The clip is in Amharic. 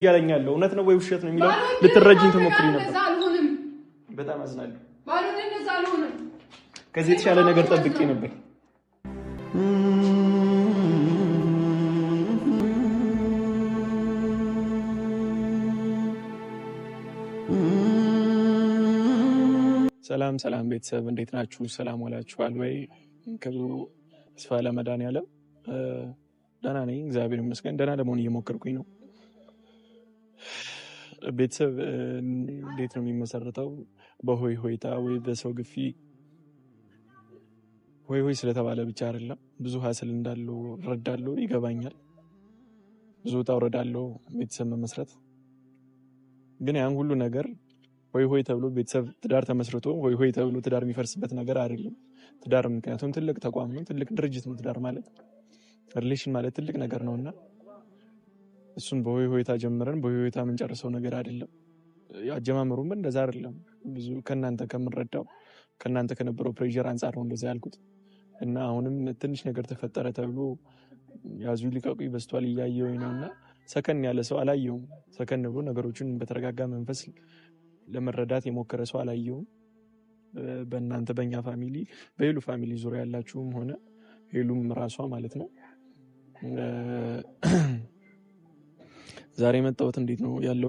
እያለኝ ያለው እውነት ነው ወይ ውሸት ነው የሚለው ልትረጂኝ ትሞክሪ ነበር። በጣም አዝናለሁ። ከዚህ የተሻለ ነገር ጠብቄ ነበር። ሰላም ሰላም ቤተሰብ እንዴት ናችሁ? ሰላም ዋላችኋል ወይ? ክብሩ ተስፋ ለመድኃኒዓለም ደህና ነኝ፣ እግዚአብሔር ይመስገን። ደህና ለመሆን እየሞከርኩኝ ነው። ቤተሰብ እንዴት ነው የሚመሰረተው? በሆይ ሆይታ ወይ በሰው ግፊ ሆይ ሆይ ስለተባለ ብቻ አይደለም። ብዙ ሀስል እንዳለው እረዳለሁ፣ ይገባኛል። ብዙ ውጣ ውረድ አለው ቤተሰብ መመስረት። ግን ያን ሁሉ ነገር ሆይ ሆይ ተብሎ ቤተሰብ ትዳር ተመስርቶ ሆይ ሆይ ተብሎ ትዳር የሚፈርስበት ነገር አይደለም። ትዳር ምክንያቱም ትልቅ ተቋም ነው፣ ትልቅ ድርጅት ነው። ትዳር ማለት relation ማለት ትልቅ ነገር ነው እና እሱን በሆይ ሆይታ ጀምረን በሆይ ሆይታ የምንጨርሰው ነገር አይደለም። አጀማመሩም እንደዛ አይደለም። ብዙ ከእናንተ ከምንረዳው ከእናንተ ከነበረው pressure አንጻር ነው እንደዛ ያልኩት እና አሁንም ትንሽ ነገር ተፈጠረ ተብሎ ያዙ ልቀቁ በዝቷል እያየሁኝ ነው እና ሰከን ያለ ሰው አላየሁም። ሰከን ብሎ ነገሮችን በተረጋጋ መንፈስ ለመረዳት የሞከረ ሰው አላየሁም። በእናንተ በእኛ family በሄሉ family ዙሪያ ያላችሁም ሆነ ሄሉም ራሷ ማለት ነው። ዛሬ የመጣሁት እንዴት ነው ያለው